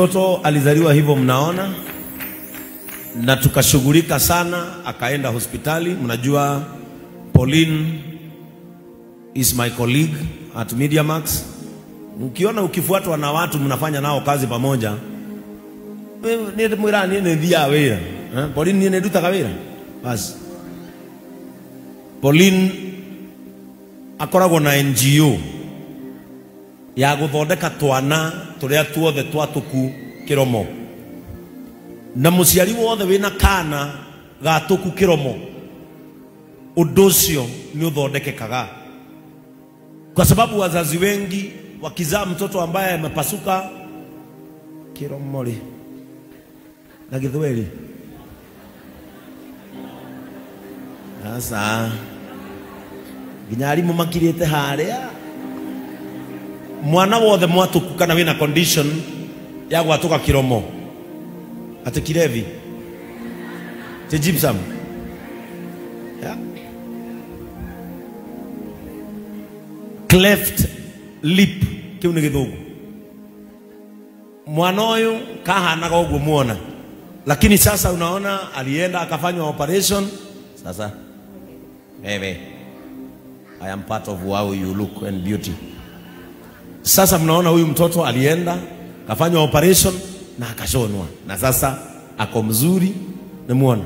Mtoto alizaliwa hivyo mnaona, na tukashughulika sana, akaenda hospitali. Mnajua Pauline is my colleague at MediaMax. Ukiona ukifuatwa na watu mnafanya nao kazi pamoja, ni mwira ni ndia wira. Pauline ni ndutaga wira. Basi Pauline akoragwo na NGO ya guthondeka twana turia tuothe twatuku kiromo, na muciari wothe wina kana gatuku kiromo undu ucio ni uthondekekaga, kwa sababu wazazi wengi wakizaa mtoto ambaye amepasuka kiromo ri na Githweri, sasa nginya arimu makirite haria mwana wothe mwatuku kana wina condition ya gwatuka kiromo ati kirevi ti gypsum, yeah. Cleft lip kiu ni githungu. Mwana uyu kahanaga uguo muona, lakini sasa unaona alienda akafanywa operation. Sasa wewe, I am part of how you look and beauty. Sasa mnaona huyu mtoto alienda kafanywa operation na akashonwa, na sasa ako mzuri, nimuona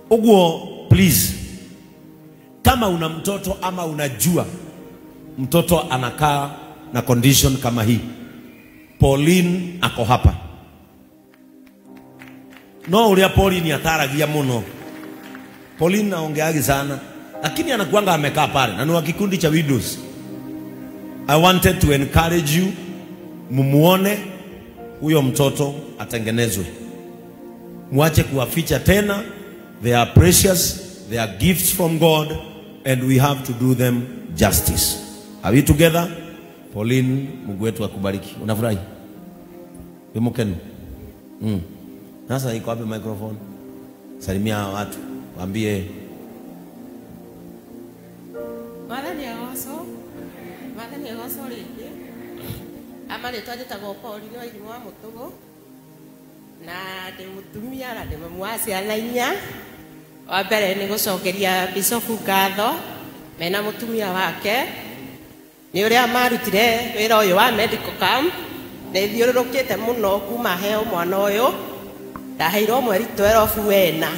uguo. Please, kama una mtoto ama unajua mtoto anakaa na condition kama hii, Pauline ako hapa. No uria Pauline ataragia muno. Pauline naongeagi sana, lakini anakuanga amekaa pale na ni wa kikundi cha widows. I wanted to encourage you, mumuone huyo mtoto atengenezwe. Muache kuwaficha tena. They are precious, they are gifts from God, and we have to do them justice. Are we together? Pauline, Mungu wetu akubariki. Unafurahi? Wimukeni. Sasa iko wapi microphone? Salimia watu, waambie Mwathani agoco. Mwathani agoco rĩngĩ. Ama rĩtwa njĩtagwo Pauline wa Irimũ wa Mũtũgũ, na ndĩ mũtumia na ndĩ mamu wa ciana inya. Wa mbere nĩ gũcokeria Bishofu ngatho mena mũtumia wake nĩ ũrĩa marutire wĩra ũyũ wa medical camp. Nĩ thiũrũrũkĩte mũno kuma heo mwana ũyũ, ndaheirwo mweri 12 wena,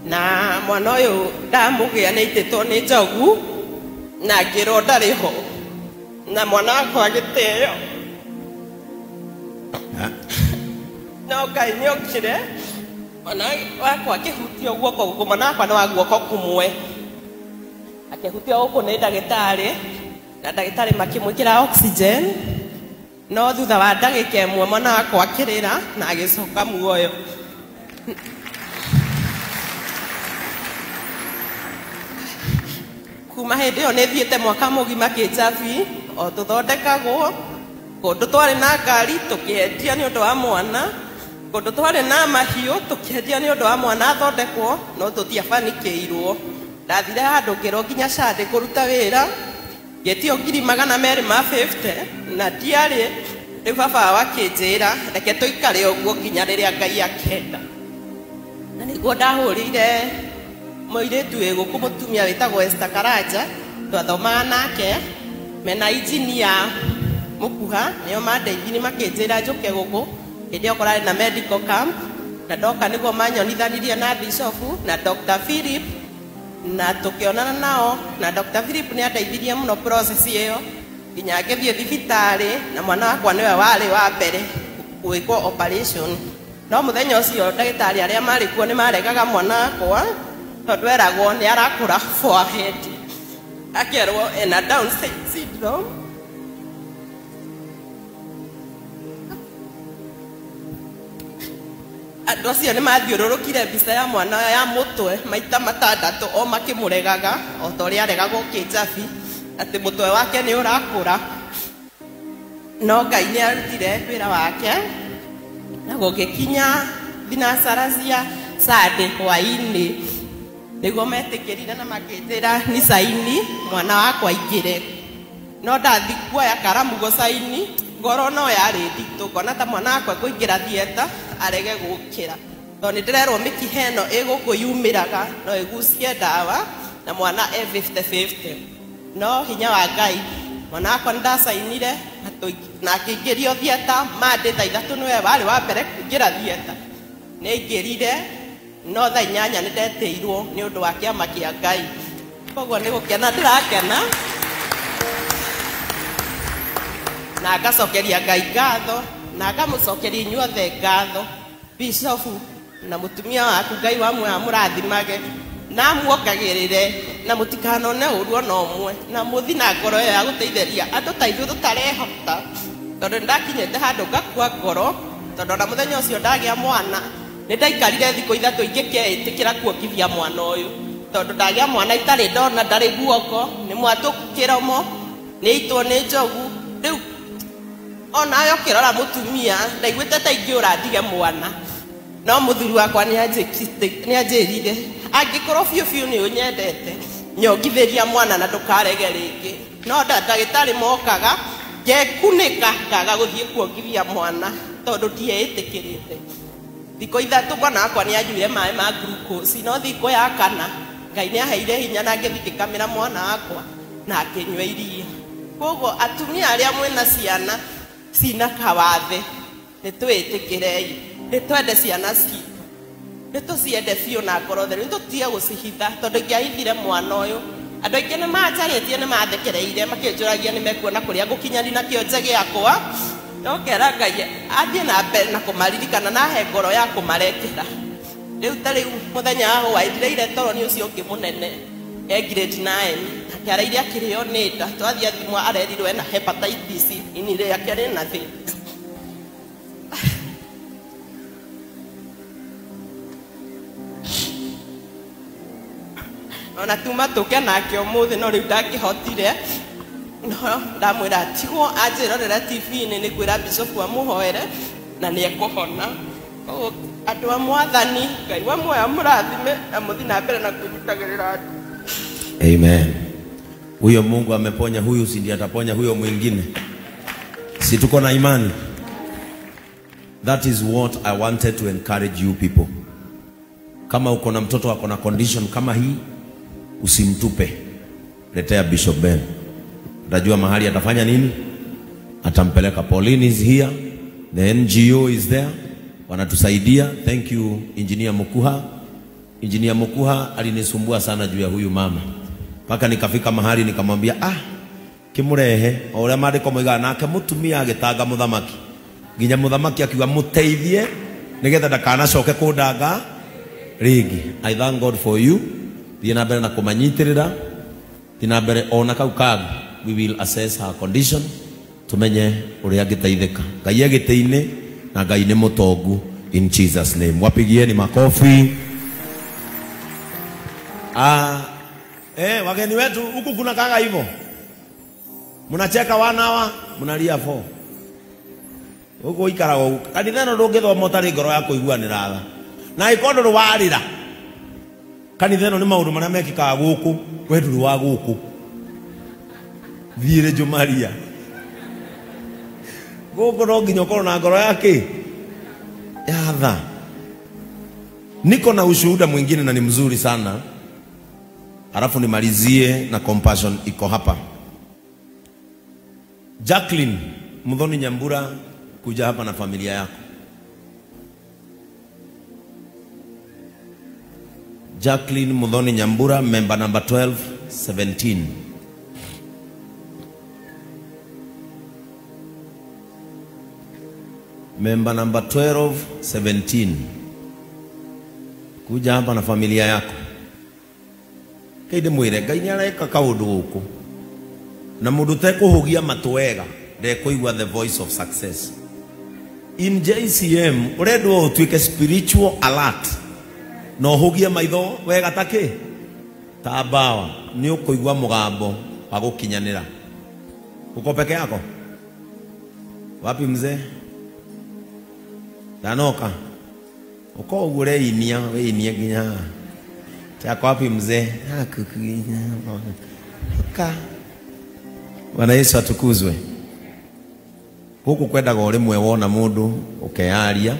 na mwana ũyũ ndamũgĩa nĩ aitĩtwo nĩ njogu na ngĩrwo ndarĩ ho, na mwana wakwa agĩteo. No Ngai nĩ okire, mwana wakwa akĩhutio guoko gũkũ, mwana wakwa nĩ wa guoko kũmwe, akĩhutio gũkũ nĩ ndagĩtarĩ, na ndagĩtarĩ makĩmwĩkĩra oxygen. No thutha wa ndagĩka ĩmwe mwana wakwa akĩrĩra na agĩcoka muoyo. Kuma hĩndĩ ĩyo nĩ thiĩte mwaka mũgima kĩnjabi o tũthondekagwo. Kũndũ twarĩ na ngari tũkĩendia nĩ ũndũ wa mwana, kũndũ twarĩ na mahiũ tũkĩendia nĩ ũndũ wa mwana athondekwo, no tũtiabanikĩirwo. Ndathire handũ ngĩrwo nginya Sunday kũruta wĩra, ngĩtio 250 na ndiarĩ. Rĩu baba wao akĩnjĩra reke tũikare ũguo nginya rĩrĩa Ngai akenda. Na nĩguo ndahũrĩire mũirĩtu wĩ gũkũ mũtumia wĩtagwo Esther Karanja, twathomaga nake mena engineer Mũkuha, nĩo mandeithirie makĩnjĩra njũke gũkũ hĩndĩ ĩyo kũrarĩ na medical camp, na ndoka nĩguo manyonithanirie na Bishofu na Dr. Philip, na tũkĩonana nao, na Dr. Philip nĩ andeithirie mũno process ĩyo nginya ngĩthiĩ thibitarĩ, na mwana wakwa nĩwe warĩ wa mbere gwĩkwo operation. No mũthenya ũcio ndagĩtarĩ arĩa marĩ kuo nĩ maregaga mwana wakwa tondũ eragwo nĩ arakũra forehead, akerwo ena Down syndrome. Andũ acio nĩ mathiũrũrũkire mbica ya mwana ya mũtwe maita matandatũ o makĩmũregaga o ta ũrĩa aregagwo kĩnjabi atĩ mũtwe wake nĩ ũrakũra. No Ngai nĩ arutire wĩra wake, na gũgĩkinya thinacara cia Sunday hwaĩ-inĩ nĩguo metĩkĩrire na makĩnjĩra ni saini mwana wakwa aingĩre. No ndathi kuoya karamu gũcaini Ngoro no yarĩ nditũ, ngona ta mwana wakwa kũingĩra theatre arege gũkĩra. Tondũ nĩ ndĩrerwo mĩkiha ĩno ĩgũkũ yumĩraga no ĩgucie ndawa na mwana e 50-50. No hinya wa Ngai, mwana wakwa nĩ ndacainire na akĩingĩrio theatre Monday thaa 3 nĩwe warĩ wa mbere kũingĩra theatre. Nĩ aingĩrire no thaa 8 nĩ ndetĩirwo nĩ ũndũ wa kĩama kĩa Ngai. Koguo nĩ gũkena ndĩrakena na ngacokeria Ngai ngatho na ngamũcokeria inyuothe ngatho, bishofu na mũtumia waku Ngai wa muoyo amũrathimage na amuongagĩrĩre na mũtikanone ũru ona ũmwe na mũthi na ngoro ĩyo ya gũteithĩria andũ ta ithuĩ tũtarehota, tondũ nĩndakinyĩte handũ ngakua ngoro, tondũ ona mũthenya ũcio ndagĩa mwana nĩ ndaikarire thikũ 3 ingĩkeĩtĩkĩra kuongithia mwana ũyũ, tondũ ndagĩa mwana itarĩ ndona ndarĩ guoko, nĩ mwatũku kĩromo, nĩ aitwo nĩ njogu. Rĩu onawe ũkĩrora mũtumia ndaiguĩte ta ingĩũra ndige mwana, no mũthuri wakwa nĩ anjĩrire angĩkorwo biũ biũ nĩ ũnyendete nyongithĩria mwana na ndũkarege rĩngĩ. No ndagĩtarĩ mokaga ngekunĩka ngaga gũthiĩ kuongithia mwana tondũ ndieĩtĩkĩrĩte. Thikũ 3 mwana wakwa nĩ anyuire maĩ ma glucose, no thikũ ya 4 Ngai nĩ aheire hinya na ngĩthiĩ ngĩkamĩra mwana wakwa na akĩnyua iria. Koguo atumia arĩa mwĩna ciana cina kawathe nĩ twĩtĩkĩrei, nĩ twende ciana citũ, nĩ tũciende biũ na ngoro theru, nĩ tũtige gũcihitha, tondũ ingĩahithire mwana ũyũ andũ aingĩ nĩ manjarĩtie, nĩ mathekereire makĩnjũragia nĩ mekuona kũrĩa ngũkinyani na kĩonje gĩakwa. No ngera Ngai athiĩ na mbere na kũmaririkana na ahe ngoro ya kũmarekera. Rĩu ta rĩu mũthenya wa hwaĩ ndireire toro nĩ ũcio ũngĩ mũnene e grade 9 nake araire akĩrĩo nĩ nda, twathiĩ athimwo arerirwo ena hepatitis ini rĩake rĩna thĩna. Ona tuma tũke nake ũmũthĩ no rĩu ndangĩhotire, no ndamwĩra tigwo anjĩrorera TV-inĩ nĩ ngwĩra bishofu amũhoere na nĩ ekũhona. Koguo andũ a Mwathani Ngai wa muoyo amũrathime na mũthiĩ na mbere na kũnyitagĩrĩra andũ. Amen. Huyo Mungu ameponya huyu, si ndiye ataponya huyo mwingine? Si tuko na imani? That is what I wanted to encourage you people. Kama uko na mtoto ako na condition kama hii, usimtupe. Letea Bishop Ben. Utajua mahali atafanya nini? Atampeleka. Pauline is here. The NGO is there. Wanatusaidia. Thank you Engineer Mukuha. Engineer Mukuha alinisumbua sana juu ya huyu mama. Paka nikafika mahali nikamwambia, kimurehe o uria maandiko moigaga nake mutumia agĩtanga mũthamaki nginya mũthamaki akiuga mũteithie nĩgetha ndakanacoke kũndanga rĩngĩ. I thank God for you. Thiĩ na mbere na kũmanyitĩrĩra, thiĩ na mbere ona kau kangĩ, we will assess her condition tumenye ũrĩa angĩteithĩka. Ngai e gĩtĩ-inĩ na Ngai nĩ mũtongu, in Jesus name. Wapigieni makofi. Wageni wetu huku kuna kanga hivyo. Mnacheka 1 hour, mnalia 4. Huko ikara huko. Kanitha no ndũngĩthoma ũtarĩ ngoro ya kũiguanĩra tha. Na ĩkorwo ndũrĩ warĩra. Kanitha ĩno nĩ maũndũ marĩa mekĩkaga gũkũ, we ndũrĩ wa gũkũ. Thiĩrĩ Jumaria. Gũkũ no nginya ũkorwo na ngoro ya kĩ? Ya tha. Niko na ushuhuda mwingine na ni mzuri sana. Halafu nimalizie na compassion iko hapa. Jacqueline Muthoni Nyambura, kuja hapa na familia yako. Jacqueline Muthoni Nyambura, member number 1217. Member number 1217. Kuja hapa na familia yako. Kaide mwire Ngai ni areka kaundu guku. Na mundu tekuhugia matu wega ndekuigua the voice of success. In JCM urendwo utuike spiritual alert. No hugie maitho wega take ta mbawa ni ukuigua mugambo wa gukinyanira. Uko peke yako? Wapi mzee? Danoka. Uko ugure inia, we inia ginya. Chako wapi mzee? Ka. Bwana Yesu atukuzwe. Gũkũ kwendaga o rĩmwe wona mũndũ ũkeyaria.